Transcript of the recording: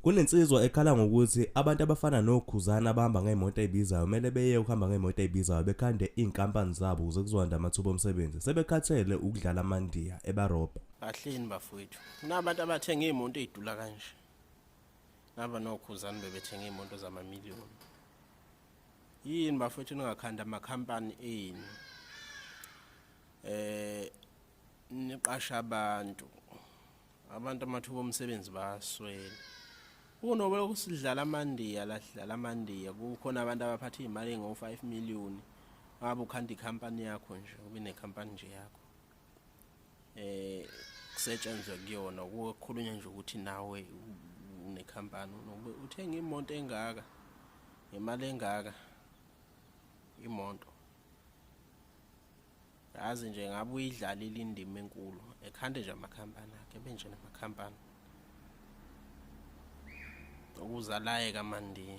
Kunensizwa ekhala ngokuthi abantu abafana noKhuzani abahamba ngey'moto ey'bizayo kumele beyeke ukuhamba ngey'moto ey'bizayo, bekhande iy'nkampani zabo ukuze kuzowanda amathuba omsebenzi. Sebekhathele ukudlala amandiya ebarobha. Kahleni bafowethu, kunabantu abathenga iy'moto ey'dula kanje. Naba noKhuzani bebethenga iy'moto zamamiliyoni. Yini bafowethu ningakhanda amakhampani enu? Niqashe abantu. Abantu amathuba omsebenzi bayaswela. Kunobe lokhu sidlala amandiya la, sidlala amandiya, kukhona abantu abaphatha iy'mali ey'ngo-5 million. Ngabe ukhanda ikhampani yakho nje, ube nekhampani nje yakho. Kusetshenzwe kuyona, kukhulunywa nje ukuthi nawe unekhampani, nobe uthenga imoto engaka ngemali engaka imoto. Yazi nje ngabe uyidlalile indima enkulu, ekhande nje amakhampani akhe, ebe nje namakhampani. Ukuze alayeke amandiya.